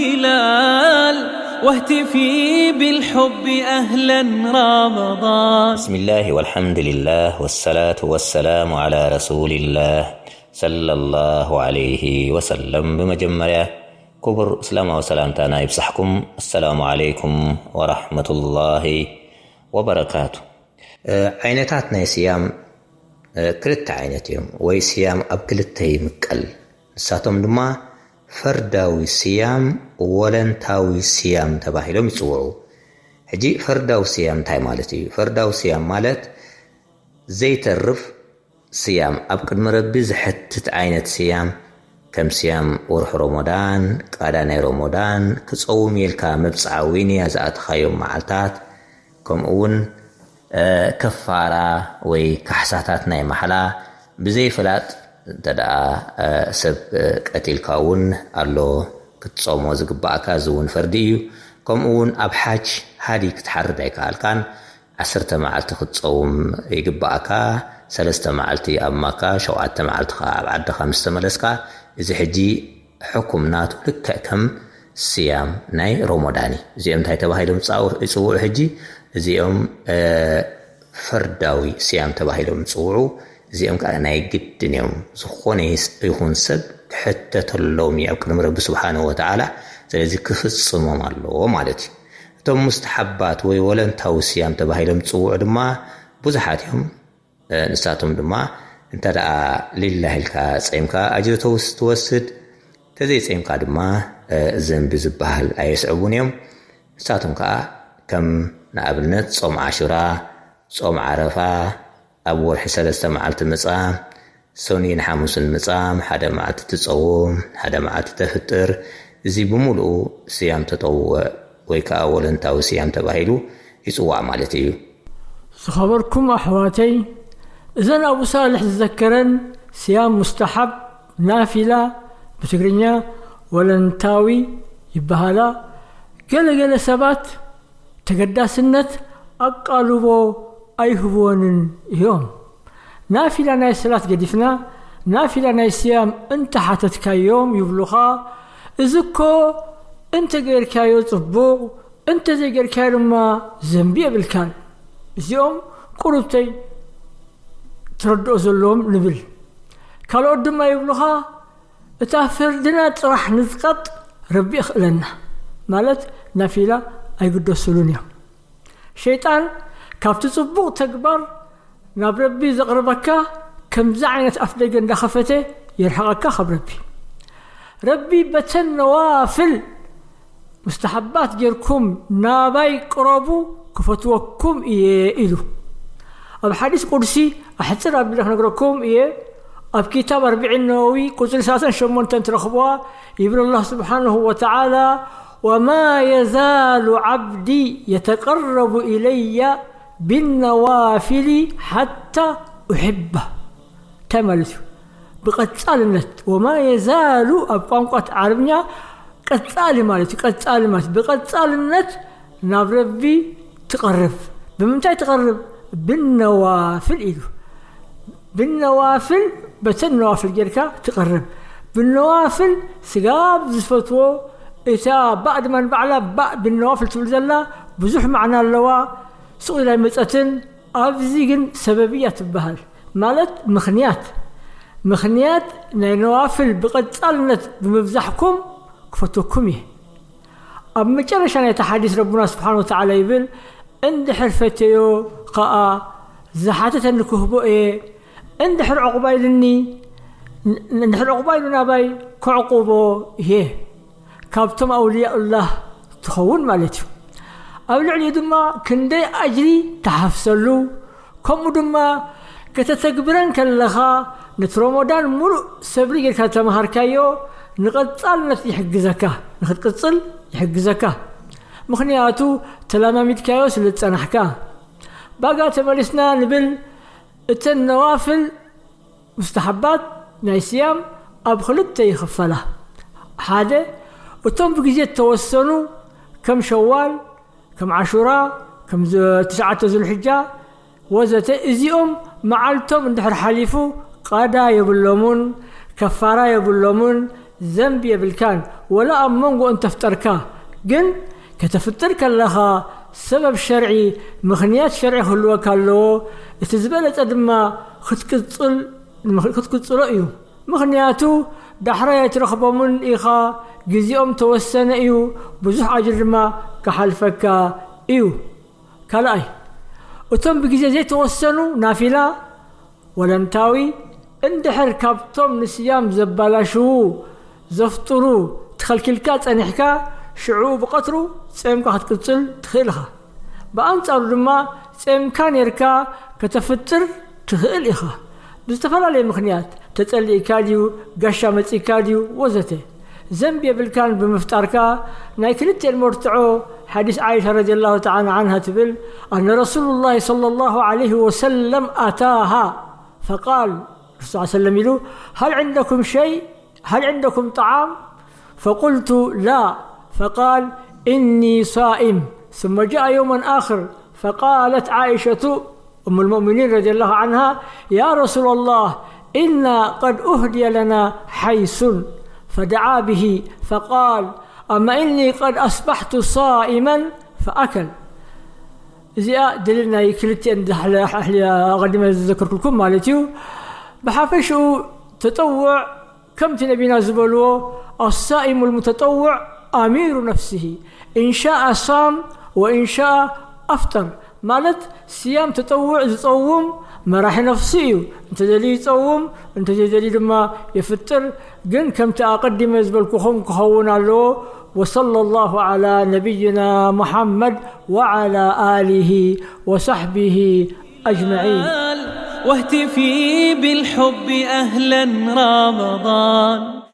هلال واهتفي بالحب أهلا رمضان. بسم الله والحمد لله والصلاة والسلام على رسول الله صلى الله عليه وسلم. ብመጀመርያ ክቡር እስላማዊ ሰላምታና ይብጻሕኩም። السلام عليكم ورحمة الله وبركاته። እ፣ ዓይነታት ናይ ስያም፣ እ፣ ክልተ ዓይነት እዮም፣ ወይ ስያም ኣብ ክልተ ይምቀል። ንሳቶም ድማ ፈርዳዊ ስያም፣ ወለንታዊ ስያም ተባሂሎም ይጽውዑ። ሕጂ ፈርዳዊ ስያም እንታይ ማለት እዩ? ፈርዳዊ ስያም ማለት ዘይተርፍ ስያም፣ ኣብ ቅድሚ ረቢ ዝሕትት ዓይነት ስያም፣ ከም ስያም ወርሒ ሮሞዳን፣ ቃዳ ናይ ሮሞዳን፣ ክጸውም ኢልካ መብጽዓ ወይ ንያ ዝኣተኻዮም መዓልታት፣ ከምኡ እውን፣ እ፣ ከፋራ ወይ ካሕሳታት ናይ ማሕላ ብዘይፍላጥ እንተ ደኣ፣ እ፣ ሰብ፣ እ፣ ቀቲልካ እውን ኣሎ ክትጾሞ ዝግባእካ፣ እዚ እውን ፈርዲ እዩ። ከምኡ እውን ኣብ ሓጅ ሃዲ ክትሓርድ ኣይከኣልካን፣ ዓሰርተ መዓልቲ ክትጸውም ይግባእካ። ሰለስተ መዓልቲ ኣብ ማካ፣ ሸውዓተ መዓልቲ ኸዓ ኣብ ዓድኻ ምስ ተመለስካ፣ እዚ ሕጂ ሕኩም ናቱ ልክዕ ከም ስያም ናይ ሮሞዳን እዩ። እዚኦም እንታይ ተባሂሎም ይጻው-፣ ይጽውዑ ሕጂ? እዚኦም፣ እ፣ ፈርዳዊ ስያም ተባሂሎም ይጽውዑ። እዚኦም ከኣ ናይ ግድን እዮም። ዝኾነ ይስ-፣ ይኹን ሰብ ክሕተተሎም እዩ ኣብ ቅድሚ ረቢ ስብሓንሁ ወተዓላ። ስለዚ ክፍጽሞም ኣለዎ ማለት እዩ። እቶም ሙስተሓባት ወይ ወለንታዊ ስያም ተባሂሎም ዝጽውዑ ድማ ብዙሓት እዮም። እ፣ ንሳቶም ድማ እንተ ደኣ ሊላህ ኢልካ ጸይምካ ኣጅሪ ተውስ-፣ ትወስድ፣ ተዘይጸይምካ ድማ፣ እ፣ ዘንቢ ዝበሃል ኣየስዕቡን እዮም። ንሳቶም ከኣ ከም ንኣብነት ጾም ዓሹራ፣ ጾም ዓረፋ፣ ኣብ ወርሒ ሰለስተ መዓልቲ ምጻም፣ ሰኑይን ሓሙስን ምጻም፣ ሓደ መዓልቲ ትጸውም፣ ሓደ መዓልቲ ተፍጥር፣ እዚ ብምሉኡ ስያም ተጠውዕ ወይ ከኣ ወለንታዊ ስያም ተባሂሉ ይጽዋዕ ማለት እዩ። ዝኸበርኩም ኣሕዋተይ፣ እዘን ኣቡ ሳልሕ ዝዘከረን ስያም ሙስተሓብ፣ ናፊላ፣ ብትግርኛ ወለንታዊ ይበሃላ። ገለ ገለ ሰባት ተገዳስነት ኣቃልቦ ኣይህብወንን እዮም። ናፊላ ናይ ሰላት ገዲፍና፣ ናፊላ ናይ ስያም እንተሓተትካዮም ይብሉኻ፣ እዚ እኮ እንተ ጌርካዮ ጽቡቕ፣ እንተ ዘይጌርካዮ ድማ ዘንቢ የብልካን። እዚኦም ቁሩብተይ ትረድኦ ዘለዎም ንብል። ካልኦት ድማ ይብሉኻ፣ እታ ፍርድና ጥራሕ ንዝቐጥ ረቢ ይኽእለና፣ ማለት ናፊላ ኣይግደሱሉን እዮም። ሸይጣን ካብቲ ጽቡቕ ተግባር ናብ ረቢ ዘቕርበካ ከምዚ ዓይነት ኣፍ ደገ እንዳኸፈተ የርሕቐካ ካብ ረቢ። ረቢ በተን ነዋፍል ሙስተሓባት ጌርኩም ናባይ ቅረቡ ክፈትወኩም እየ ኢሉ። ኣብ ሓዲስ ቁድሲ ኣሕጽር ኣቢለ ክነግረኩም እየ። ኣብ ኪታብ ኣርብዒን ነወዊ ቁጽሪ ሰላሳን ሸሞንተን ትረኽብዋ። ይብል ኣላህ ስብሓንሁ ወተዓላ፣ "ወማ የዛሉ ዓብዲ የተቀረቡ ኢለየ ቢነዋፊሊ ሓታ ኡሕባ." እንታይ ማለት እዩ? ብቐጻልነት፣ ወማ የዛሉ ኣብ ቋንቋ ዓረብኛ ቀጻሊ ማለት እዩ። ቀጻሊ ማለት ብቐጻልነት ናብ ረቢ ትቐርብ። ብምንታይ ትቐርብ? ብነዋፍል ኢሉ። ብነዋፍል፣ በተን ነዋፍል ጌርካ ትቐርብ። ብነዋፍል ስጋብ ዝፈትዎ፣ እታ ባእ ድማ ንባዕላ ባእ ብነዋፍል ትብል ዘላ ብዙሕ ማዕና ኣለዋ። ሱቕ ኢላ ኣይመጸትን። ኣብዚ ግን ሰበብያ ትበሃል፣ ማለት ምኽንያት። ምኽንያት ናይ ነዋፍል ብቐጻልነት ብምብዛሕኩም ክፈትወኩም እየ። ኣብ መጨረሻ ናይቲ ሓዲስ ረቡና ስብሓን ወተዓላ ይብል፣ "እንድሕር ፈተዮ ኸኣ ዝሓተተኒ ክህቦ እየ፣ እንድሕር ዕቑባ ኢልኒ፣ ን-፣ እንድሕር ዕቑባ ኢሉ ናባይ ከዕቁቦ እየ። ካብቶም ኣውልያኡላህ ትኸውን ማለት እዩ። ኣብ ልዕሊኡ ድማ ክንደይ ኣጅሪ ትሓፍሰሉ፣ ከምኡ ድማ ከተተግብረን ከለኻ ነቲ ሮሞዳን ሙሉእ ሰብሪ ጌርካ ተመሃርካዮ ንቐጻልነት ይሕግዘካ፣ ንኽትቅጽል ይሕግዘካ። ምኽንያቱ ተለማሚድካዮ ስለ ዝጸናሕካ። ባጋ ተመሊስና ንብል፣ እተን ነዋፍል ሙስተሓባት ናይ ስያም ኣብ ክልተ ይኽፈላ። ሓደ፣ እቶም ብግዜ እተወሰኑ ከም ሸዋል፣ ከም ዓሹራ፣ ከም ዝ-፣ ትሽዓተ ዙልሕጃ ወዘተ፣ እዚኦም መዓልቶም እንድሕር ሓሊፉ ቀዳ የብሎምን፣ ከፋራ የብሎምን፣ ዘንቢ የብልካን፣ ወላ ኣብ መንጎ እንተፍጠርካ። ግን ከተፍጥር ከለኻ ሰበብ ሸርዒ፣ ምኽንያት ሸርዒ ክህልወካ ኣለዎ። እቲ ዝበለጸ ድማ ክትቅጽል-፣ ክትቅጽሎ እዩ። ምኽንያቱ ዳሕራይ ኣይትረኽቦምን ኢኻ፣ ግዜኦም ተወሰነ እዩ፣ ብዙሕ ኣጅር ድማ ክሓልፈካ እዩ። ካልኣይ፣ እቶም ብግዜ ዘይተወሰኑ ናፊላ ወለንታዊ እንድሕር ካብቶም ንስያም ዘባላሽዉ፣ ዘፍጥሩ፣ ትኸልኪልካ ጸኒሕካ፣ ሽዑ ብቐትሩ ጼምካ ክትቅጽል ትኽእል ኢኻ። ብኣንጻሩ ድማ ጼምካ ኔርካ ከተፍጥር ትኽእል ኢኻ። ብዝተፈላለየ ምኽንያት፣ ተጸሊእካ ድዩ፣ ጋሻ መጺእካ ድዩ፣ ወዘተ። ዘንቢ የብልካን ብምፍጣርካ። ናይ ክልቴን መርትዖ ሓዲስ ዓኢሻ ረዲየላሁ ተዓላ ዓንሃ ትብል፣ ኣነ ረሱሉላሂ ሰለላሁ ዐለይሂ ወሰለም ኣታሃ ፈቃል፣ ረሱል ሰለም ኢሉ፣ "ሀል ዐንደኩም ሸይ? ሀል ዐንደኩም ጠዓም?" فقلت: "لا." فقال: "إني صائم." ثم جاء يوما آخر، فقالت عائشة أم المؤمنين رضي الله عنها: "يا رسول الله، إنا قد أهدي لنا حيس." فدعا به، فقال: "أما إني قد أصبحت صائما." فأكل. እዚኣ ደሊል ናይ ክልቲኤን ዛሕሊ-፣ ኣሕሊ-፣ ኣቐዲመ ዝዘከርኩልኩም ማለት እዩ። ብሓፈሽኡ ተጠውዕ ከምቲ ነቢና ዝበልዎ፣ "الصائم المتطوع أمير نفسه، إن شاء صام وإن شاء أفطر." ማለት ስያም ተጠውዕ ዝጸውም መራሒ ነፍሱ እዩ። እንተደልዩ ይጸውም፣ እንተዘይደልዩ ድማ ይፍጥር። ግን ከምቲ ኣቐዲመ ዝበልኩኹም ክኸውን ኣለዎ። وصلى الله على نبينا محمد وعلى آله وصحبه أجمعين. واهتفي بالحب أهلا رمضان.